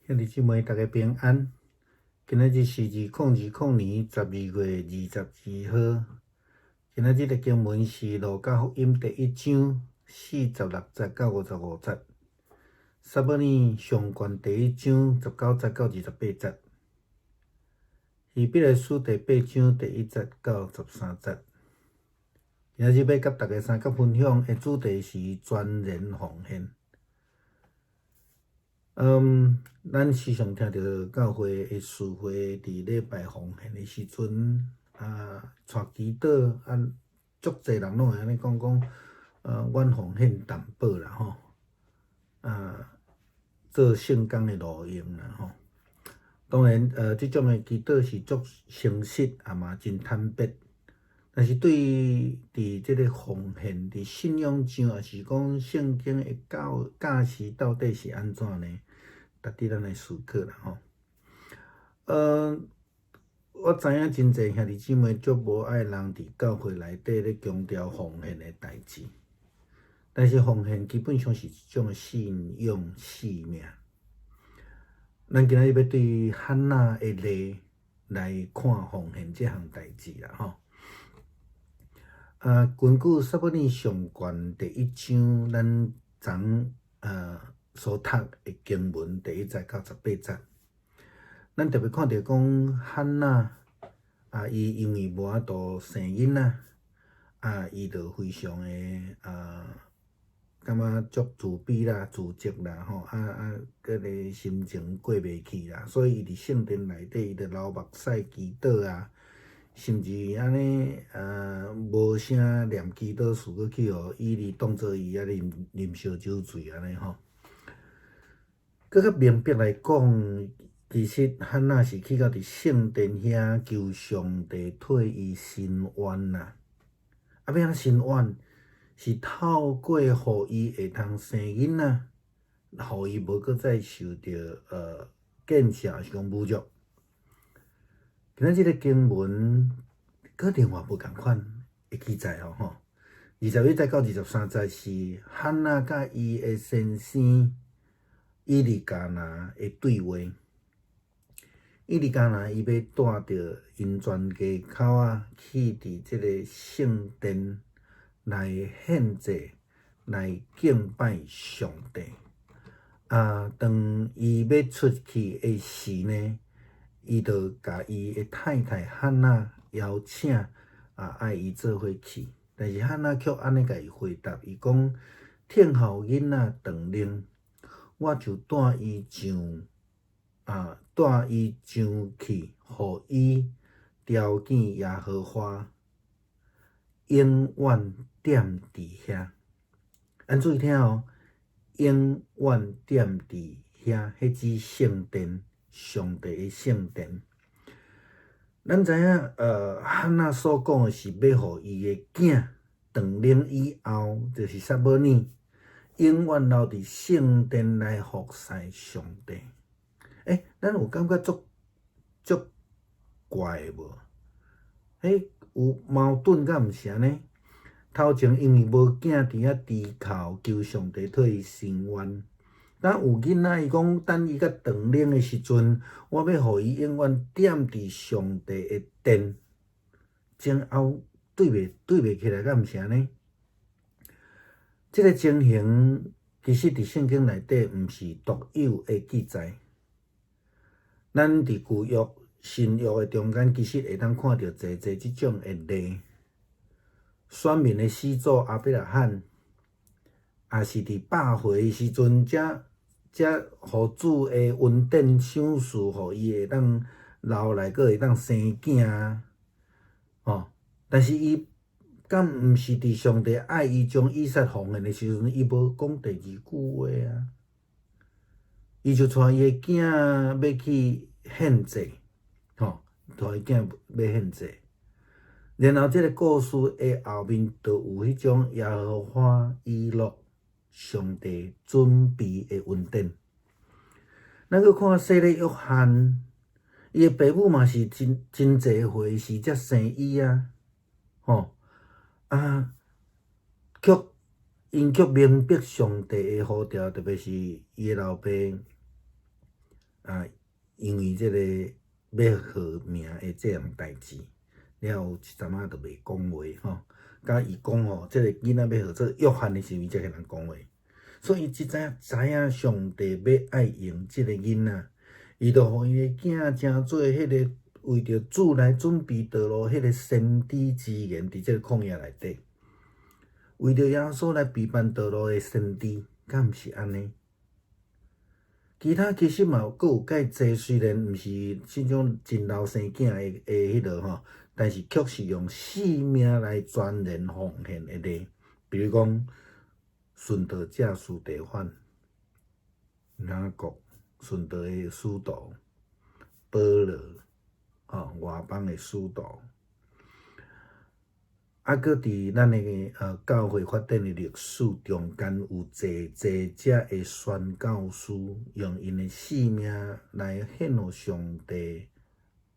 兄弟姊妹，大家平安。今仔日是2020年12月22號。今仔日的經文是《路加福音》第一章46節到55節。撒母耳上卷第一章19節到28節。希伯來書第八章第一節到13節。今仔日欲佮大家相佮分享的主題是全然奉獻。咱時常聽著教會的司會佇禮拜奉獻的時陣，帶祈禱，足濟人攏會按呢講講，阮奉獻淡薄啦吼，做聖工的路用啦吼。當然，這種的祈禱是足誠實，也嘛真坦白。但是對佇這个奉獻，佇信仰上，抑是講聖經的教教示到底是按怎呢？值得咱來思考啦吼。我知影真濟兄弟姊妹足無愛人佇教會內底咧強調奉獻的代誌，但是奉獻基本上是一種信仰使命。咱今仔日欲對漢娜的例來看奉獻這項代誌啦吼。根據撒母耳上卷第一章，咱昨所讀的經文第一節到18節，咱特別看著講漢娜啊，伊因為無法度生囡仔，伊就非常的感覺足自卑啦、自責啦吼，閣個心情過袂去啦，所以伊佇聖殿內底，伊就流目屎祈禱啊。甚至按呢，無啥念祈禱詞，閣去予以利當做伊遐啉啉燒酒醉按呢吼。閣較明白來講，其實漢娜是去到佇聖殿遐求上帝替伊伸冤啦。欲按怎伸冤？是透過予伊會通生囡仔，予伊無閣再受著見笑，抑是講侮辱。今仔這个經文，閣另外無仝款的記載哦吼。21節到23節是漢娜佮伊的先生以利加拿的對話。以利加拿伊欲帶著𪜶全家口仔去佇這个聖殿來獻祭，來敬拜上帝。當伊欲出去的時呢，伊就共伊的太太漢娜邀請，愛伊做伙去。但是漢娜卻按呢共伊回答，伊講：聽候囡仔斷奶，我就帶伊上，帶伊上去，予伊朝見耶和華，永遠踮佇遐。咱注意聽哦，永遠踮佇遐，彼指聖殿。上帝的聖殿，咱知影，漢娜所講的是欲予伊的囝斷奶以後，就是撒母耳，永遠留佇聖殿來服侍上帝。咱有感覺足足怪無？有矛盾敢毋是按呢？頭前因為無囝佇遐祈求，求上帝替伊伸冤。咱有囡仔，伊講等伊較斷奶的時陣，我欲予伊永遠踮佇上帝的殿，前後對袂起來，敢毋是按呢？這个情形其實佇聖經內底毋是獨有的記載。咱佇舊約、新約的中間，其實會當看著濟濟這種的例。選民的始祖亞伯拉罕，也是佇百歲的時陣，才予主的恩典賞賜，予伊會當留來，閣會當生囝啊！吼，但是伊敢毋是佇上帝愛伊將以撒奉獻的時陣，伊無講第二句話啊！伊就帶伊的囝欲去獻祭，吼，帶伊囝欲獻祭。然後這个故事的後面，就有彼種耶和華以勒上帝準備的恩典。咱閣看洗禮約翰，伊的爸母嘛是真真濟歲時才生伊啊，吼啊，卻𪜶卻明白上帝的呼召，特別是伊的老爸啊，因為這個欲號名的這項代誌，了後一陣仔就袂講話吼。佮伊講吼，這個囡仔欲號做約翰的時陣，伊才共人講話。所以伊這知知影上帝欲愛用這個囡仔，伊就予伊的囝成做彼個為著主來準備道路彼個先知之言，佇這個曠野內底，為著耶穌來備辦道路的先知，敢毋是按呢？其他其實嘛閣有較濟，雖然毋是這種真老生囝的彼落吼，但是卻是用性命來全然奉獻的例，比如講殉道者司提反、雅各殉道的使徒、保羅，吼外邦的使徒。啊，閣佇咱的教會發展的歷史中間，有濟濟隻的宣教師用𪜶的性命來獻予上帝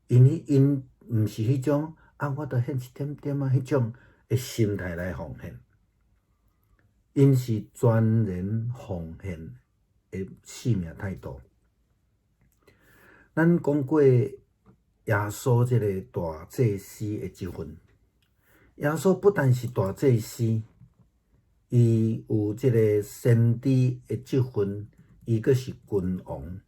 ，𪜶𪜶毋是彼種啊，我著獻一點點啊，彼種的心態來奉獻，𪜶是全然奉獻的性命態度。咱講過耶穌這个大祭司的職分。耶穌不但是大祭司，伊有這个先知的職分，伊閣是君王，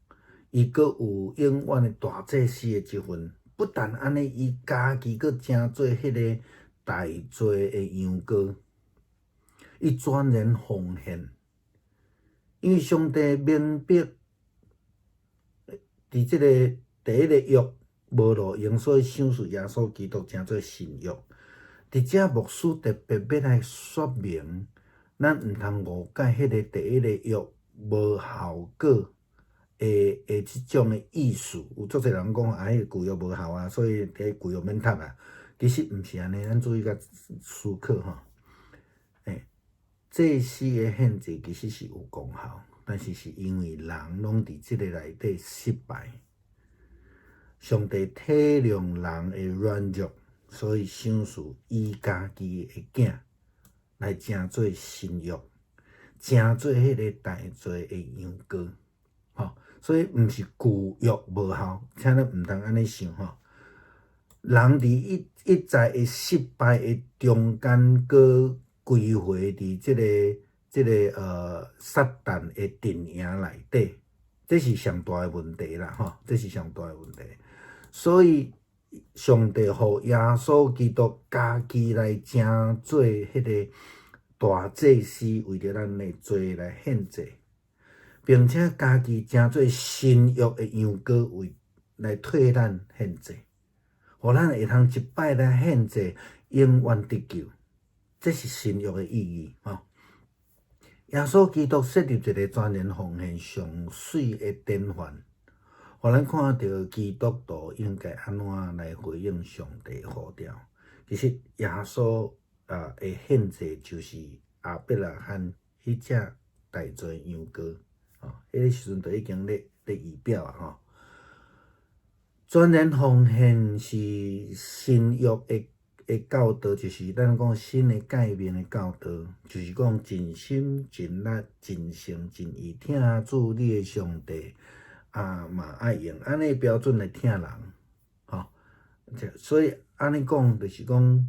伊閣有永遠的大祭司的職分。不但按呢，伊家己閣成做彼个代罪的羊羔，伊全然奉獻，因為上帝明白，佇這个第一个約無路用，所以賞賜耶穌基督成做新約。佇遮牧師特別欲來說明，咱毋通誤解彼个第一个約無效果的這種的意思。有足濟人講啊，彼个舊約無效啊，所以這舊約免讀啊。其實毋是按呢，咱注意共思考吼。祭司的獻祭其實是有功效，但是是因為人攏佇這个內底失敗，上帝體諒人的軟弱。所以賞賜伊家己的囝來成做新約，成做彼个代罪的羊羔，吼。所以毋是舊約無效，請咱毋通按呢想吼。人佇一一再的失敗的中間，閣歸回佇這個撒旦的陣營內底，這是上大的問題啦，吼！這是上大的問題。所以上帝予耶穌基督家己來成做彼个大祭司，為著咱的罪來獻祭，並且家己成做新約的羊羔，為來替咱獻祭，予咱會通一擺來獻祭，永遠得救。這是新約的意義，吼！耶穌基督設立一个全然奉獻上媠的典範。予咱看著基督徒應該按怎來回應上帝呼召。其實耶穌啊的獻祭就是亞伯拉罕彼隻代罪羊羔，吼，彼个時陣就已經咧預表啊，吼。全然奉獻是新約的教導，就是咱講新的誡命的教導，就是講盡心盡力盡性盡意疼主你的上帝。啊，嘛愛用按呢標準來疼人，吼，所以按呢講就是講，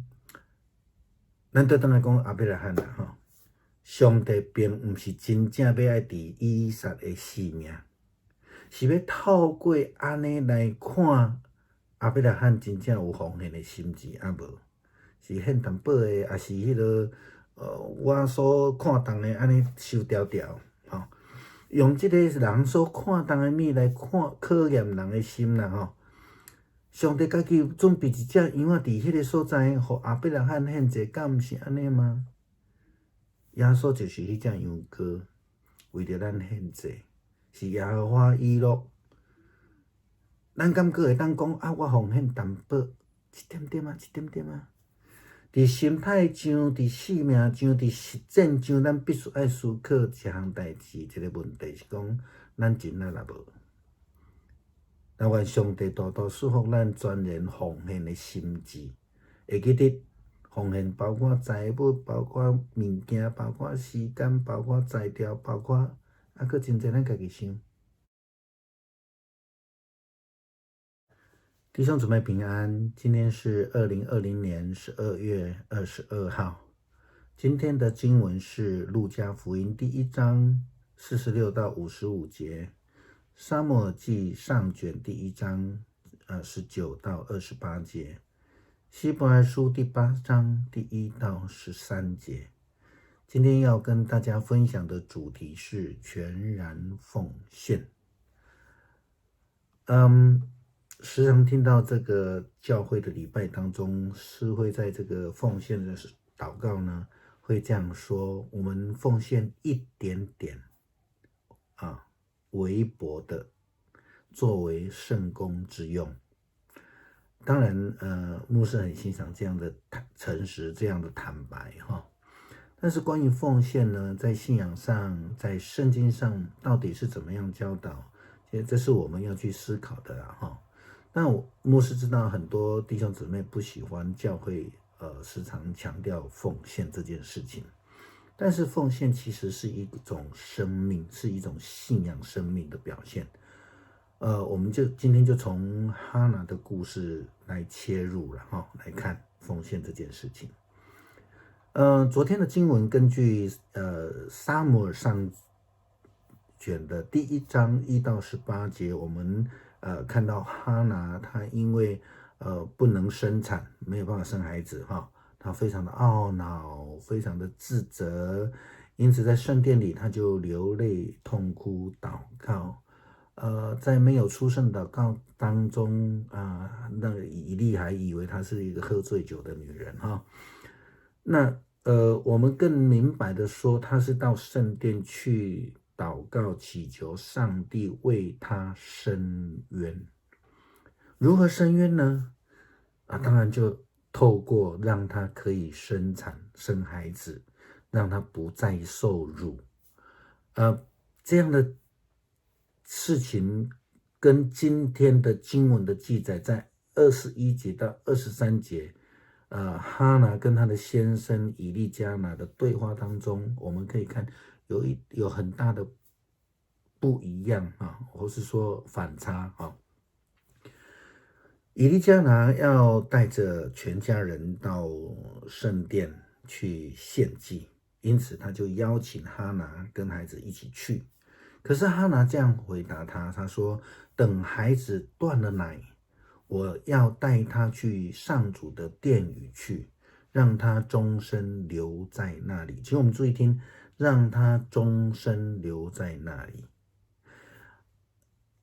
咱倒轉來講亞伯拉罕啦，吼，上帝並毋是真正欲愛治以撒的性命，是欲透過按呢來看亞伯拉罕真正有奉獻的心志抑無？是獻淡薄的，抑是彼个我所看重的按呢收牢牢，吼。用這个人所看重的物來看考驗人的心啦吼。上帝家己準備一隻羊仔佇彼个所在，予亞伯拉罕獻祭，敢毋是按呢嗎？耶穌就是彼隻羊羔，為著咱獻祭，是耶和華以勒。咱敢閣會當講啊？我奉獻淡薄，一點點啊，一點點啊。佇心態上，佇性命上，佇實踐上，咱必須愛思考一項代誌，一个問題是講，咱盡力抑無？但願上帝大大賜福咱全然奉獻的心志，會記得奉獻包括財物，包括物件，包括時間，包括才調，包括閣真濟咱家己想。弟兄姊妹平安，今天是2020年12月22号。今天的经文是《路加福音》第一章46到55节，《撒母耳记上卷》第一章19到28节，《希伯来书》第八章第1到13节。今天要跟大家分享的主题是全然奉献。时常听到这个教会的礼拜当中，是会在这个奉献的祷告呢，会这样说：我们奉献一点点，啊，微薄的，作为圣工之用。当然，牧师很欣赏这样的坦诚实，这样的坦白，哈。但是关于奉献呢，在信仰上，在圣经上，到底是怎么样教导？其实这是我们要去思考的啦，哈。那我牧师知道很多弟兄姊妹不喜欢教会，时常强调奉献这件事情，但是奉献其实是一种生命，是一种信仰生命的表现。我们就今天就从哈拿的故事来切入了哈，来看奉献这件事情。昨天的经文根据撒母耳上卷的第一章1到18节，我们看到哈拿，她因为不能生产，没有办法生孩子哈，她非常的懊恼，非常的自责，因此在圣殿里，她就流泪痛哭祷告。在没有出声祷告当中啊，那个以利还以为她是一个喝醉酒的女人哈。那我们更明白的说，她是到圣殿去祷告，祈求上帝为她伸冤。如何伸冤呢？啊，当然就透过让她可以生产、生孩子，让她不再受辱。这样的事情跟今天的经文的记载，在21节到23节，哈拿跟她的先生以利加拿的对话当中，我们可以看有很大的不一样啊，或是说反差啊。以利加拿要带着全家人到圣殿去献祭，因此他就邀请哈拿跟孩子一起去。可是哈拿这样回答他，他说：“等孩子断了奶，我要带他去上主的殿宇去，让他终身留在那里。”请我们注意听。让他终身留在那里。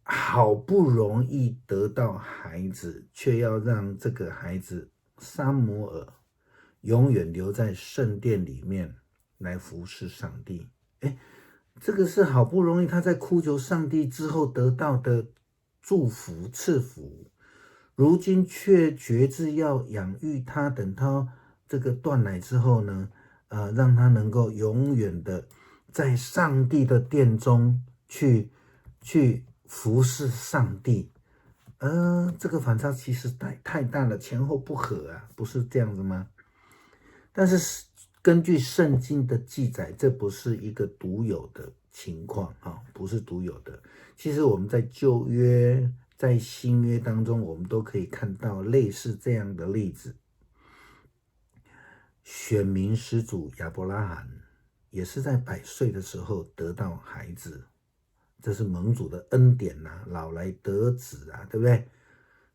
好不容易得到孩子，却要让这个孩子撒母耳永远留在圣殿里面来服侍上帝。哎，这个是好不容易他在哭求上帝之后得到的祝福赐福，如今却决志要养育他，等他这个断奶之后呢，让他能够永远的在上帝的殿中去服侍上帝，这个反差其实太大了，前后不合啊，不是这样子吗？但是根据圣经的记载，这不是一个独有的情况啊，不是独有的。其实我们在旧约、在新约当中，我们都可以看到类似这样的例子。选民始祖亚伯拉罕也是在100岁的时候得到孩子，这是蒙主的恩典呐，老来得子啊，对不对？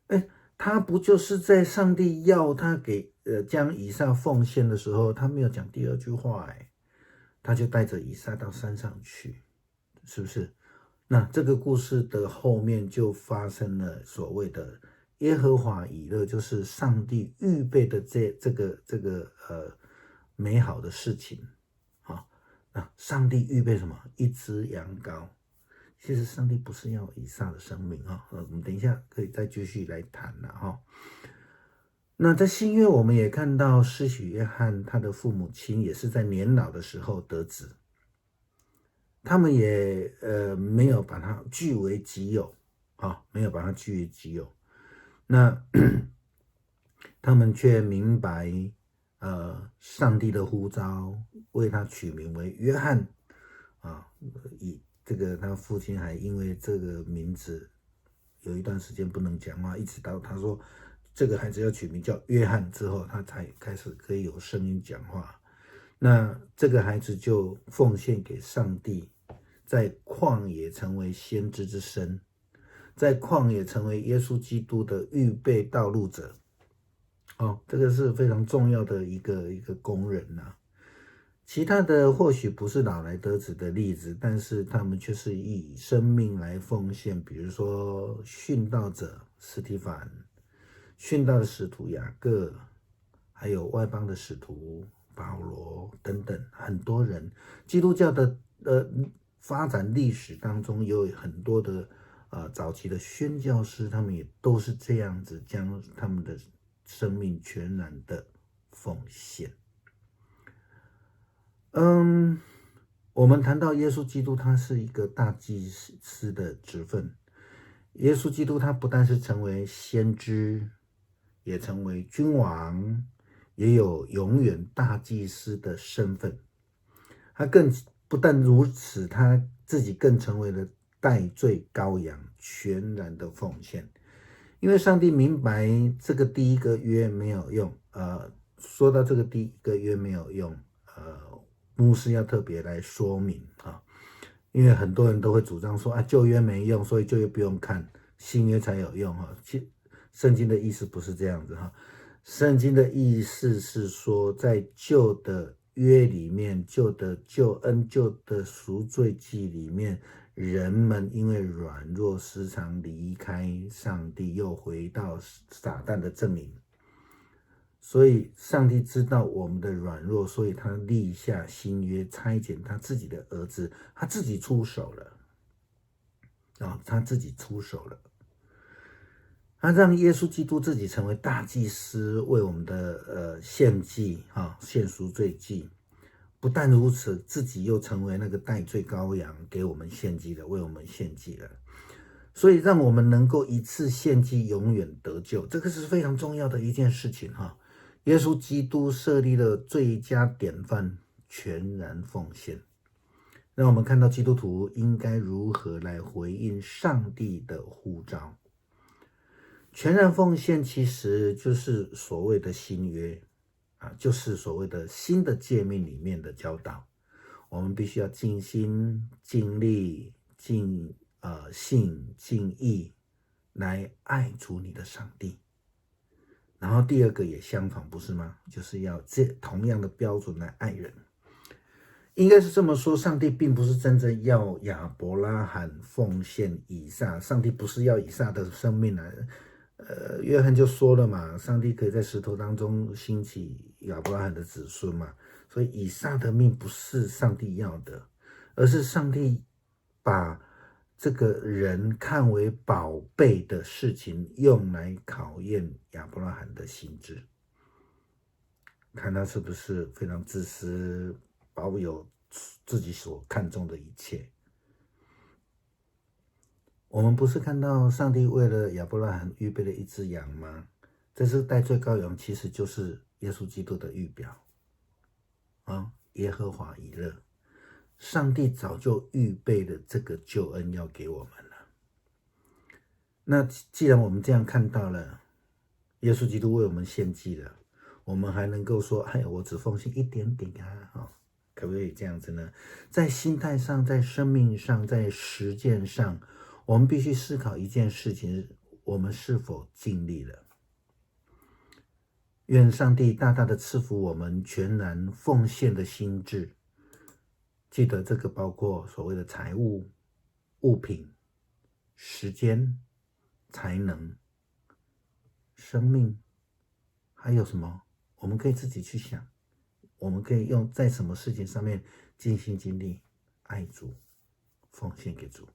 哎，他不就是在上帝要他给将以撒奉献的时候，他没有讲第二句话，哎，他就带着以撒到山上去，是不是？那这个故事的后面就发生了所谓的耶和华以勒，就是上帝预备的这个美好的事情，好，那上帝预备什么？一只羊羔。其实上帝不是要以撒的生命啊，我们等一下可以再继续来谈了哈。那在新约，我们也看到施洗约翰他的父母亲也是在年老的时候得子，他们也没有把他据为己有啊，没有把他据为己有。那他们却明白，上帝的呼召，为他取名为约翰，啊，以这个他父亲还因为这个名字有一段时间不能讲话，一直到他说这个孩子要取名叫约翰之后，他才开始可以有声音讲话。那这个孩子就奉献给上帝，在旷野成为先知之身，在旷野成为耶稣基督的预备道路者。哦，这个是非常重要的一个工人呐。其他的或许不是老来得子的例子，但是他们却是以生命来奉献。比如说殉道者司提反，殉道的使徒雅各，还有外邦的使徒保罗等等，很多人。基督教的发展历史当中，有很多的早期的宣教师，他们也都是这样子将他们的生命全然的奉献。我们谈到耶稣基督，他是一个大祭司的职分。耶稣基督他不但是成为先知，也成为君王，也有永远大祭司的身份。他更不但如此，他自己更成为了代罪羔羊，全然的奉献。因为上帝明白这个第一个约没有用。说到这个第一个约没有用，牧师要特别来说明啊，因为很多人都会主张说啊，旧约没用，所以旧约不用看，新约才有用哈。其圣经的意思不是这样子哈，圣经的意思是说，在旧的约里面，旧的救恩、旧的赎罪祭里面，人们因为软弱，时常离开上帝，又回到撒旦的阵营。所以，上帝知道我们的软弱，所以他立下新约，差遣他自己的儿子，他自己出手了。啊，他自己出手了，他让耶稣基督自己成为大祭司，为我们的献祭啊，献赎罪祭。不但如此，自己又成为那个代罪羔羊，给我们献祭的，为我们献祭了。所以，让我们能够一次献祭，永远得救，这个是非常重要的一件事情哈。耶稣基督设立了最佳典范，全然奉献，让我们看到基督徒应该如何来回应上帝的呼召。全然奉献其实就是所谓的新约啊，就是所谓的新的诫命里面的教导。我们必须要尽心、尽力、尽性、尽意来爱主你的上帝。然后第二个也相仿，不是吗？就是要这同样的标准来爱人。应该是这么说，上帝并不是真正要亚伯拉罕奉献以撒，上帝不是要以撒的生命来。约翰就说了嘛，上帝可以在石头当中兴起亚伯拉罕的子孙嘛，所以以撒的命不是上帝要的，而是上帝把这个人看为宝贝的事情，用来考验亚伯拉罕的心志，看他是不是非常自私，保有自己所看重的一切。我们不是看到上帝为了亚伯拉罕预备了一只羊吗？这只代罪羔羊其实就是耶稣基督的预表啊，耶和华以勒。上帝早就预备了这个救恩要给我们了。那既然我们这样看到了，耶稣基督为我们献祭了，我们还能够说：“哎，我只奉献一点点啊！”哦，可不可以这样子呢？在心态上，在生命上，在实践上，我们必须思考一件事情：我们是否尽力了？愿上帝大大的赐福我们全然奉献的心志。记得这个包括所谓的财物、物品、时间、才能、生命，还有什么？我们可以自己去想。我们可以用在什么事情上面尽心尽力爱主，奉献给主。